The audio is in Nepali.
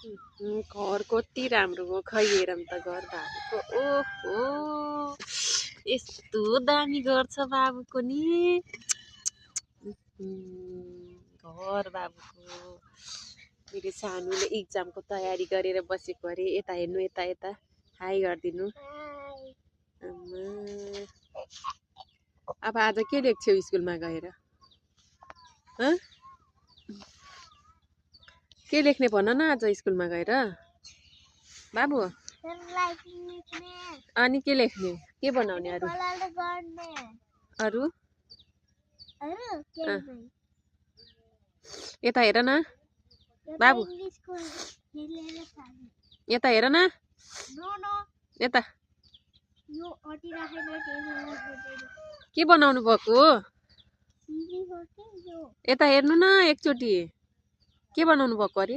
घर कति राम्रो हो खै हेरौँ त घर बाबुको। ओहो यस्तो दामी घर छ बाबुको नि। घर बाबुको। मेरो सानोले इक्जामको तयारी गरेर बसेको अरे। यता हेर्नु यता यता हाई गरिदिनु। अब आज के लेख्छौ स्कुलमा गएर? के लेख्ने भन न आज स्कुलमा गएर बाबु? अनि के लेख्ने? के बनाउने अरू? अरू यता हेर न बाबु, यता हेर न, यता के बनाउनु भएको? यता हेर्नु न एकचोटि। के बनाउनु भएको अरे?